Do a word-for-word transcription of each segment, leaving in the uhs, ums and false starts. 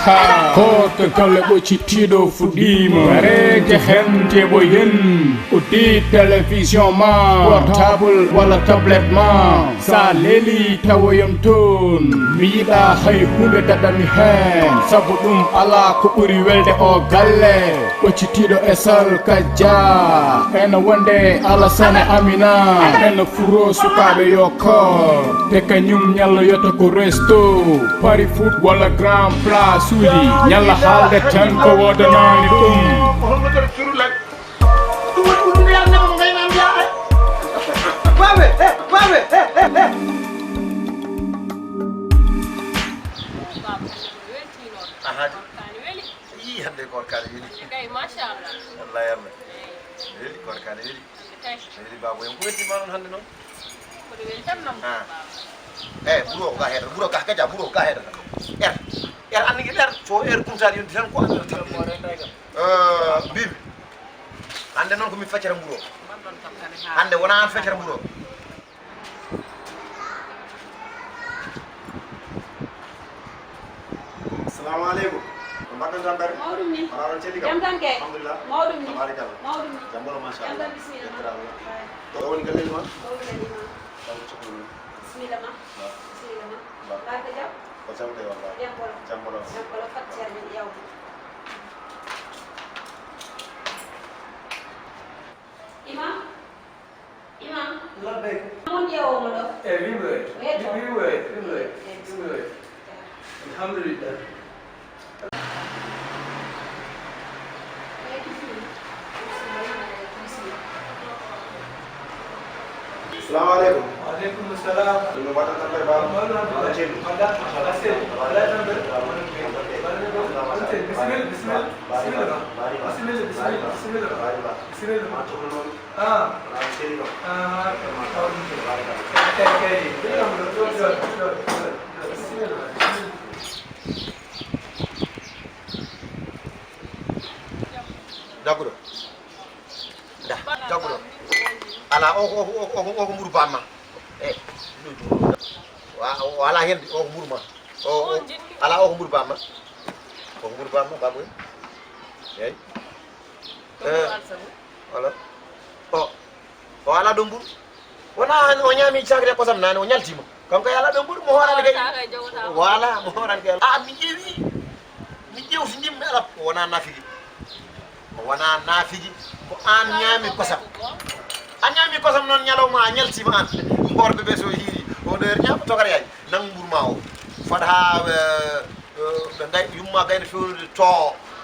Hoto galle ɓoccitiiɗo fuɗɗiima. Gareeje hemte ɓo yen. Uddi télévision ma, portable walla tablette ma. Sa leeli tawoyam toon. Mi yiɗa hay huunde daɗami heen. Sabu ɗum alaa ko ɓuri welde o galle. Ɓoccitiiɗo e Sal Kaja. Ena wonde Alasane Amina. Ena furo sukaaɓe yo koor. Te kañum ñalloyata ko resto. Pari foot walla grand place uji. Ñalla haalde tan ko woodanaani ɗum. Holno kadi surulak? Ɗum woni ko ɗum yaade mo ngayna mbiya ay. Babe, eh, babe, eh, eh, eh. Ahadi. Yii hannde koor kaari weli. Kay machallah. Wallahi Allah. Weli koor kaari weli. Weli babu en ko wetti ma non hannde non. Ko weli tan non. Ah. Eh buro ka heda, buro ka kaja, buro ka heda. Er. Er anni er so er kuntaari yondi tan ko Allah tan. Eh bim. Hannde non ko mi feccere buro. Hannde wona an feccere buro. Assalamu aleykum. Ko mbaɗɗon tampere? Mawɗum ni. Wala on celli kam? Jam tan kay. Alhamdulillah. Mawɗum ni. Tabarikalla. Mawɗum ni. Jam bolo machallah. Jam tan bisimilla ma. Yettere Allah. Ɗo woni galle ma? Ɗo woni galle ma. Jam cokko ni. Bisimilla ma. Wa. Bisimilla ma. Wa. Barka jam. Ko jam kay walla? Jam bolo. Jam bolo. Jam bolo fat ceerno yawma. Imam. Imam. Labbayk. Mon ƴeewooma ɗo. E wiwoy. Wiwoy, wiwoy, wiwoy. Alhamdulillah. Assalamu aleykum. Wa aleykum salam. Ɗum no mbaɗɗon tampere baaba? Mawɗo tampere. Mbaɗɗa ceeɗu. Mbaɗɗa. Mbaɗɗa tampere. Bisimilla, bisimilla. Bisimilla, bisimilla, bisimilla. Bisimilla. Ah. Jagguɗo. Da, jagguɗo. Ala o ko o ko mburu bamma. Eh. Wa o ala hen o ko mburu ma. O ala o ko mburu bamma. O ko mburu bamma babu. Eyi. Eh. Wala. O O alaa ɗo mburu. Wona o ñaami cagre kosam naane o ñaltiima. Kanko e alaa ɗo mburu mo hoorani kay. Wala mo hoorani kay. A mi ƴeewi. Mi ƴeew so njimmi alaa o wona nafigi. O wona nafigi. Ko an ñaami kosam. A ñaami kosam noon ñalawma a ñaltiima an. Worɓe ɓe so hiiri o ɗo yer ñaama tokara yaay. Nang mburu ma o. Fad haa ɓe nday yumma gayna fewnude to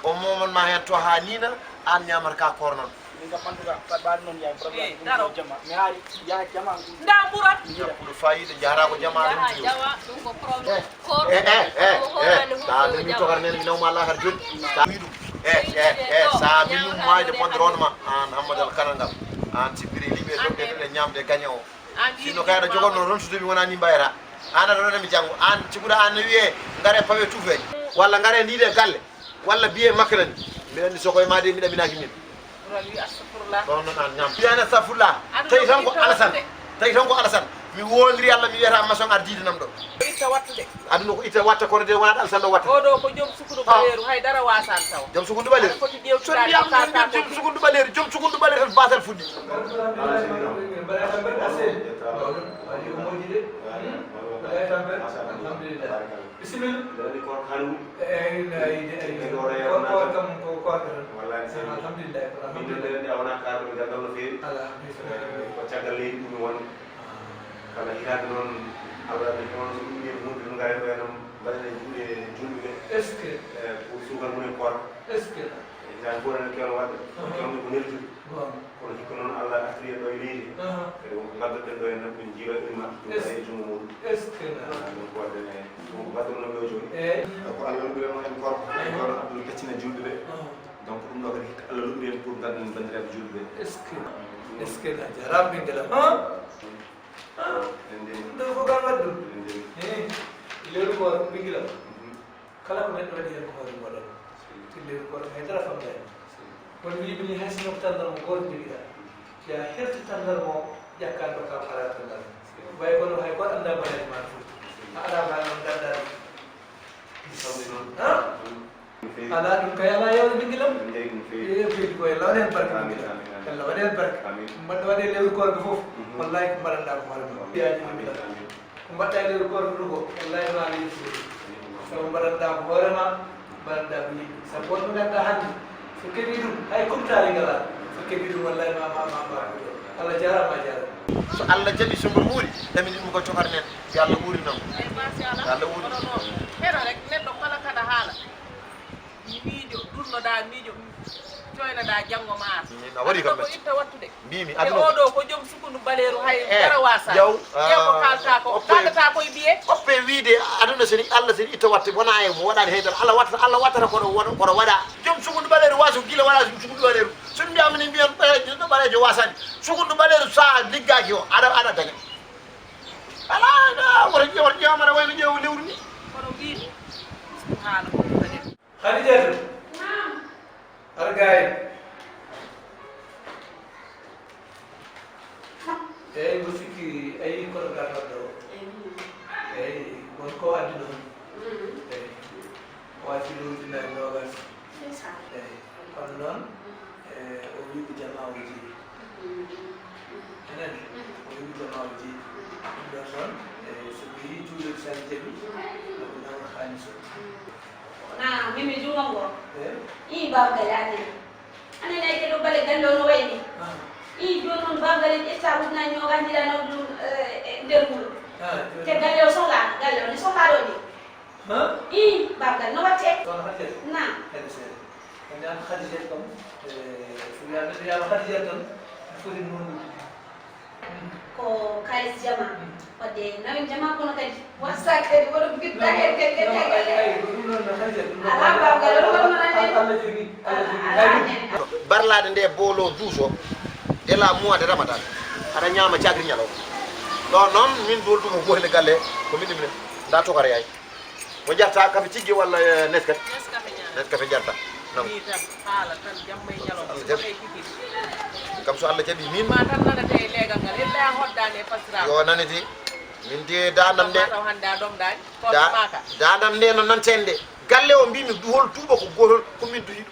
o momon ma heen to haa niina an ñaamata ka koor noon. Min kam en tout cas baɗ baɗ noon yaay problème. Daro jama mi haari. Yaha jama. Nda mburan. Jaɓɓuɗo fayida jahata ko jama ɗum jawa ɗum ko problème. Ko e e e e sa min tokar nen mi nawma lakar joni sa wi ɗum e e e sa min ɗum mayde bonde ronde ma an hammadal kanal ngal an sippiri liɓe ɗoɗɗe ɗe ñamde gañe o. Sinno kay aɗa jogonno rontude mi wona ni mbayata. An aɗa ronami janngo an siguɗa an ne wiye ngare pawe tuufeeje walla ngare ndiɗe galle walla biye makkarani. Mbiɗa anndi so koye ma de mi ɗaminaki min. Ɗon noon an ñam mbiyani astafurlah. Tawi tan ko alasan. Tawi tan ko alasan. Mi wondiri Allah mi wiyata maçon ar diide nam ɗo. Itta wattude. Aduna ko itta watta kono de wonat alasan ɗo watta. Oɗo ko joom sukudu baleeru hay dara wasan taw. Joom sukudu baleeru. Foti ƴewtiraade so mbiyam ko joom sukudu baleeru joom sukudu baleeru tan basal fuɗɗi. Bisimilla. Eyi, eyi, eyi. Koor kam ko koorɗe tan. Wallahi. Alhamdulillah. Min de ɓeɗe a wona kaarɗo mi gandal no feewi. Alhamdulillah. Ko caggal leydi ɓurmi wonde. Kala hitaande noon Allah ɓe noon so ɗum wiye muɗum no ngare ɗo en mbaɗen e juuɗe julɓe ɓe. Est-ce que? Pour suukar mum e koor. Est-ce que? Hitaande fof enen kewno waɗde. Kewno ko neldude. Kono hikka noon Allah artiri en ɗo e leydi he kadi wonko ngadduɗen ɗo e nan min jiiwa ilma ɗum kadi e junngo muɗum. Ɗum ko waɗden e ɗum ko baɗɗo noon ɗo jooni. Ko Allah luɓiri en en korko en kono Abdoul gaccina julɓe ɓe. Donc ɗum ɗo kadi hikka Allah luɓiri en pour ngadden banndiraaɓe julɓe ɓe. Est-ce que est-ce que a jarama ɓinngel am? Ɗum ɗo fof ka ngaddu. Lewru ko ɓinngel am. Kala ko neɗɗo waɗi heen ko hoore mum waɗata. Tilleede kono hay dara famɗaani. Kono wiyi ɗum ni hay sinno ko tanndarma gooto njogiɗaa, ya hertu tanndarma o ƴakkaa ɗo ka paraa tanndarma. Way kono hay gooto anndaa mbaɗani ma fof. A alaa ma noon ngaddaa ɗum. Ɗum famɗi noon. Han? Alaa ɗum kay, alaa yewde ɓingilam. Eyi, ko Allah waɗi heen barke. Amin, amin, amin. Allah waɗi heen barke. Amin. Mbaɗɗo waɗe lewru koorko fof. Mhm. Wallahi ko mbaɗanɗaa ko hoore ma. Amin, amin, amin. Ko mbaɗɗaa e lewru koorko ɗum ko, wallahi ma a yeesu. Sabu mbaɗanɗaa ko hoore ma, mbaɗanɗaa ko yimɓe. Sabu wonɓe ngannduɗaa hannde, so keɓii ɗum, hay kumtaali ngalaa. So keɓii ɗum, wallahi ma, ma, ma, ma. Allah jaaraama, a jaaraama. So Allah jaɓi, so mbo muuri, ɗamini ɗum ko tokar nen. Yo Allah wuurina mo. Eyi, machallah. Yo Allah wuurina mo. Kono noon, heɗo rek, neɗɗo kala kaɗa haala. Miijo, durnoɗaa miijo, coynoɗaa janngo ma. Min a waɗi kam ko itta wattude. Mbimi e aduna oɗo ko joom sukundu baleeru hay dara wasa. Jaw, ƴeew ko kalta ko, kaltata koye biye. Oppe wiide aduna seni Allah seni itta watte wona e mo waɗani hay dara. Allah watta, Allah wattata kono wona kono waɗa. Joom sukundu baleeru wasa gila waɗa joom sukundu baleeru. Sun mbiyama ni mbiyan ɓaleejo ɓaleejo wasani. Sukundu baleeru sa liggaki o aɗa aɗa daña. Ala, ala, wota ƴeew, wota ƴeewam aɗa wayno ƴeew lewru ni. Kono mbimi, ustu haala ko kadi. Khadijatu. Naam. Ar gaayen. Eyi, mbo sikki a yii kono garnoɗo o. Eyi. Eyi, won ko addi ɗum. Mm. Eyi. O addi ɗum ujunnaji nogas. Ndeysaan. Eyi. Kono noon, mm, e, o wiɗi jama o jeyi. Mm. Enen, mm, o wiɗi jama o jeyi. Mm. Ɗum ɗon noon, e, so ɓe yii juulirde sali jaɓi, mm, ko nawna haalis o. Mm. Na mimi juungo ngo. Eh? Ii, Baaba Galle, anen. Anen ay ke ɗo bale galle o no wayni. Ah. Ii, jooni noon Baaba Galle ƴetta ujunnaji nogas njiɗa nawde ɗum, eh, e nder wuro. Ah, jooni. Te galle o sohlaano, galle o ne sohlaa ɗo ni. Huh? Ii, Baaba Galle, no watte? Sohna Khadijat? Naam. Kadi seeɗa. Ko mi an Khadijat kam, eh, so wiyaa neɗɗo yaama Khadijat tan, mi foti mi wondude. Ko kaalis jama. Wadde nawin jama kono kadi wasa kadi wono bidda hen kadi kadi kadi. Alaa baagal wala wala nande. Barlaade nde boolo duuso de la mois de Ramadan. Aɗa ñaama cagri ñalo. Ɗo noon min doldu ko gohende galle ko min ɗum ne. Nda tokara yaay. Mo jarta kafe tiggi walla, eh, Nescafe? Nescafe ñaami. Nescafe jarta. Non. Ni tan, haala tan, jamma e ñalawma. Allah jaɓi. Waɗa e kikiri. Kam so Allah jaɓi min. Ma tan nanate e leegal ngal. Ella a hoddaani e pasiraaɓe. Yo nanete. Min de daandam de. Ma taw hannde a domdaani. Ko da-, ma ka. Daandam de no nanten de. Galle o mbimi duhol tuuba ko gotol ko min duhi ɗum.